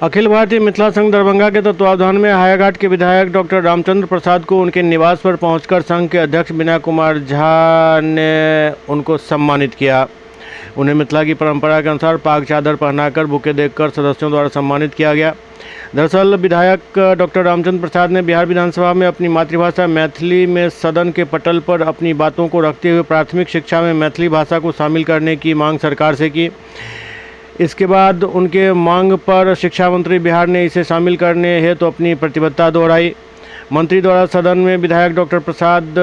अखिल भारतीय मिथिला संघ दरभंगा के तत्वावधान में हायाघाट के विधायक डॉक्टर रामचंद्र प्रसाद को उनके निवास पर पहुंचकर संघ के अध्यक्ष विनय कुमार झा ने उनको सम्मानित किया। उन्हें मिथिला की परंपरा के अनुसार पाग चादर पहनाकर बुके देकर सदस्यों द्वारा सम्मानित किया गया। दरअसल विधायक डॉक्टर रामचंद्र प्रसाद ने बिहार विधानसभा में अपनी मातृभाषा मैथिली में सदन के पटल पर अपनी बातों को रखते हुए प्राथमिक शिक्षा में मैथिली भाषा को शामिल करने की मांग सरकार से की। इसके बाद उनके मांग पर शिक्षा मंत्री बिहार ने इसे शामिल करने हेतु तो अपनी प्रतिबद्धता दोहराई। मंत्री द्वारा सदन में विधायक डॉक्टर प्रसाद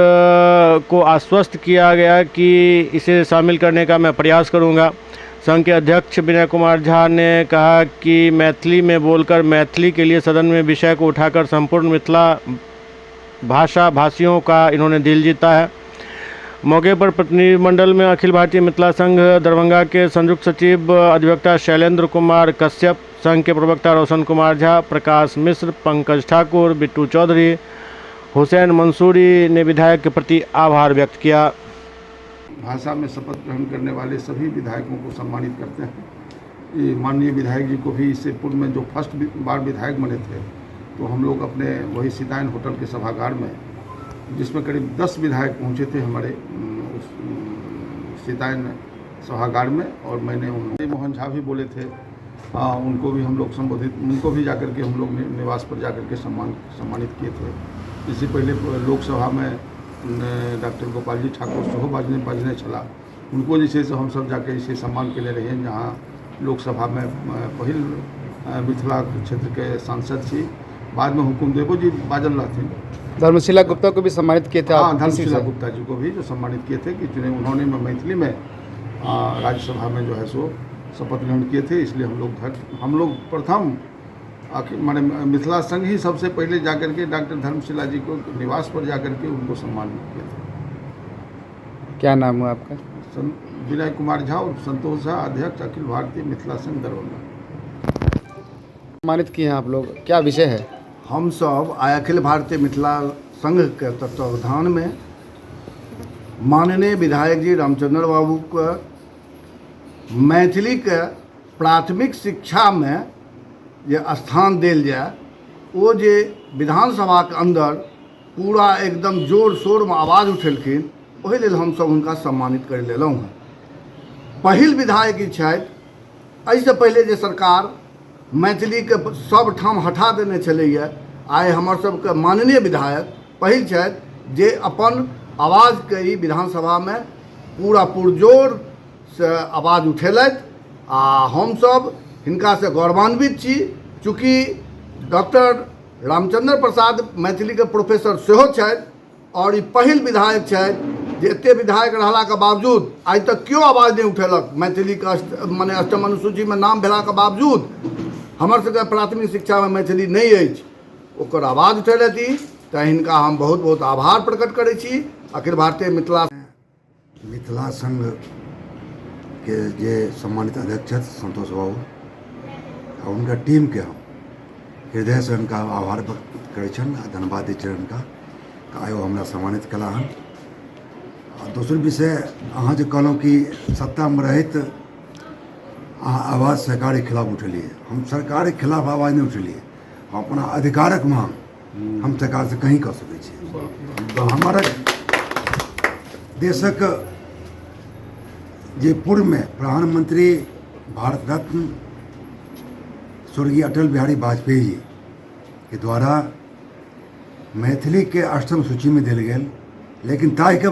को आश्वस्त किया गया कि इसे शामिल करने का मैं प्रयास करूंगा। संघ के अध्यक्ष विनय कुमार झा ने कहा कि मैथिली में बोलकर मैथिली के लिए सदन में विषय को उठाकर संपूर्ण मिथिला भाषा भाषियों का इन्होंने दिल जीता है। मौके पर प्रतिनिधिमंडल में अखिल भारतीय मिथिला संघ दरभंगा के संयुक्त सचिव अधिवक्ता शैलेंद्र कुमार कश्यप, संघ के प्रवक्ता रोशन कुमार झा, प्रकाश मिश्र, पंकज ठाकुर, बिट्टू चौधरी, हुसैन मंसूरी ने विधायक के प्रति आभार व्यक्त किया। भाषा में शपथ ग्रहण करने वाले सभी विधायकों को सम्मानित करते हैं। ये माननीय विधायक जी को भी इससे पूर्व में जो फर्स्ट बार विधायक बने थे तो हम लोग अपने वही सीतायन होटल के सभागार में, जिसमें करीब 10 विधायक पहुंचे थे हमारे उस सीतायन सभागार में, और मैंने उन मोहन झा भी बोले थे, उनको भी हम लोग संबोधित, उनको भी जाकर के हम लोग निवास पर जाकर के सम्मानित किए थे। इससे पहले लोकसभा में डॉक्टर गोपाल जी ठाकुर सेहो बाजने छलाह, उनको जे छै से हमसब जाके जे छै सम्मान केने रहियनि। जहाँ लोकसभा में पहिल मिथिला क्षेत्र के सांसद छी, बाद में हुकुमदेवो जी बाजल रहथिन। धर्मशिला गुप्ता को भी सम्मानित किए थे। हाँ, धर्मशिला गुप्ता जी को भी जो सम्मानित किए थे कि चुने उन्होंने मैथिली में राज्यसभा में जो है सो शपथ ग्रहण किए थे, इसलिए हम लोग प्रथम आखिर माने मिथिला संघ ही सबसे पहले जाकर के डॉक्टर धर्मशिला जी को निवास पर जाकर के उनको सम्मानित किए थे। क्या नाम हुआ आपका? विनय कुमार झा और संतोष झा, अध्यक्ष अखिल भारतीय मिथिला संघ दरभंगा। सम्मानित किए हैं आप लोग, क्या विषय है? हम सब आइ अखिल भारतीय मिथिला संघ के तत्वावधान में माननीय विधायक जी रामचंद्र बाबू के मैथिली के प्राथमिक शिक्षा में जे स्थान देल जाए, ओ जे विधानसभाके अंदर पूरा एकदम जोर शोरमे आवाज उठेलखिन, ओहि लेल हमसब हुनका सम्मानित करै लेल एलहुँ हँ। पहिल विधायक ई छथि, एहिसँ पहिले जे सरकार मैथिलीके सब ठाम हटा देने छलैए, आइ हमर सबके माननीय विधायक पहिल छथि जे अपन आवाजके ई विधानसभामे पूरा पुरजोरसँ आवाज उठेलथि आ हमसब हिनकासँ गौरवान्वित छी। चूँकि डॉक्टर रामचंद्र प्रसाद मैथिलीके प्रोफेसर सेहो छथि और ई पहिल विधायक छथि जे एते विधायक रहलाके बावजूद आइ तक केओ आवाज नहि उठेलक। मैथिलीके मने अष्टम अनुसूचीमे नाम भेलाके बावजूद हमर सबके प्राथमिक शिक्षामे मैथिली नहि अछि, ओकर आवाज उठेलथि, तऽ हिनका हम बहुत बहुत आभार प्रकट करै छी। अखिल भारतीय मिथिला मिथिला संघ के जे सम्मानित अध्यक्ष छथि संतोष बाबू आ हुनकर टीमके हम हृदयसँ हुनका आभार व्यक्त करै छियनि आ धन्यवाद दै छियनि हुनका। तऽ आइ ओ हमरा सम्मानित कयला हन। आ दोसर विषय अहाँ जे कहलहुँ कि सत्तामे रहैत अहाँ आवाज सरकारके खिलाफ उठेलियै, हम सरकारके खिलाफ आवाज नहि उठेलियै, हम अपना अधिकारक मांग हम सरकारसँ कहीं कऽ सकै छी। तऽ हमर देशक जे पूर्वमे प्रधानमंत्री भारत रत्न स्वर्गीय अटल बिहारी वाजपेयी जी के द्वारा मैथिलीके अष्टम सूचीमे देल गेल, लेकिन ताहिके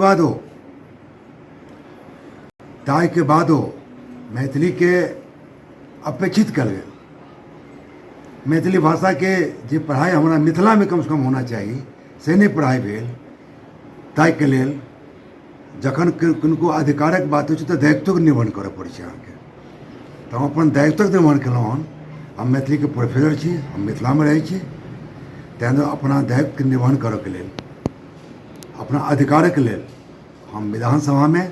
बादो मैथिलीके अपेक्षित कयल गेल। मैथिली भाषाके जे पढ़ाइ हमरा मिथिलामे कमसँ कम होना चाही से नहि पढ़ाइ भेल। ताहिके लेल जखन किनको अधिकारक बात होइ छै तऽ दायित्वके निर्वहन करऽ पड़ै छै अहाँके। तऽ हम अपन दायित्वक निर्वहन केलहुँ हन। हम मैथिलीके प्रोफेसर छी, हम मिथिलामे रहै छी, ताहि दुआरे अपना दायित्वके निर्वहन करऽके लेल, अपना अधिकारक लेल हम विधानसभामे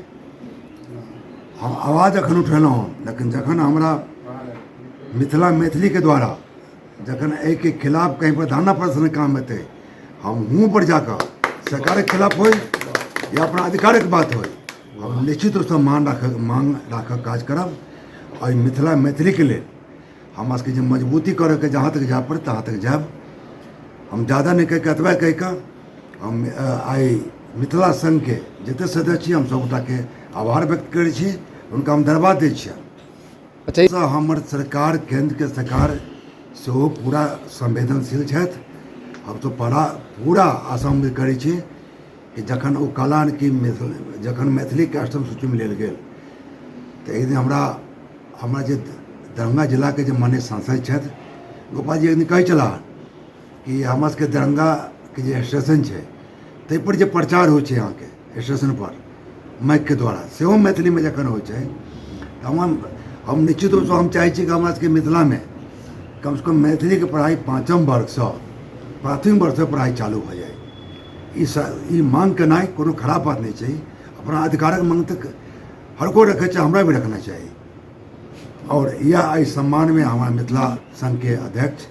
हम आवाज एखन उठेलहुँ हन। लेकिन जखन हमरा मिथिला मैथिलीके द्वारा जखन एहिके खिलाफ कहीं पर धरना प्रदर्शन काम हेतै, हम हुओं पर जाकऽ सरकारके खिलाफ होइ या अपना अधिकारक बात होइ, हम निश्चित रूपसँ मांग राखक काज करब। एहि मिथिला मैथिलीके लेल हमरा सबके जे मजबूती करऽके जहाँ तक जाय पड़त तहाँ तक जायब। हम ज्यादा नहि कहि कऽ एतबे कहि कऽ हम आइ मिथिला संघके जतेक सदस्य छी हम सभगोटाके आभार व्यक्त करै छी, हुनका हम धन्यवाद दै छियनि। अच्छा, सँ हमर सरकार, केन्द्रके सरकार सेहो पूरा संवेदनशील छथि। हम तऽ पूरा आशा उम्मीद करै छी कि जखन ओ कहला कि मिथिल जखन मैथिलीके अष्टम सूचीमे लेल गेल तऽ एक दिन हमरा हमरा जे दरभंगा जिलाके जे माननीय सांसद छथि गोपाल जी एक दिन कहै छलाह कि हमरा सबके दरभंगाके जे स्टेशन छै ताहिपर जे प्रचार होइ छै अहाँके स्टेशनपर माइकके द्वारा सेहो मैथिलीमे जखन होइ छै तऽ हम निश्चित रूपसँ हम चाहै छी कि हमरा सबके मिथिलामे कमसँ कम मैथिलीके पढ़ाइ पाँचम वर्गसँ प्राथमिक वर्गसँ पढ़ाइ चालू भऽ जाइ। ई माँग केनाइ कोनो खराब बात नहि छै। अपना अधिकारक माँग तऽ हर कोइ रखै छै, हमरा भी रखना चाही। आओर इएह एहि सम्मानमे हमर मिथिला संघके अध्यक्ष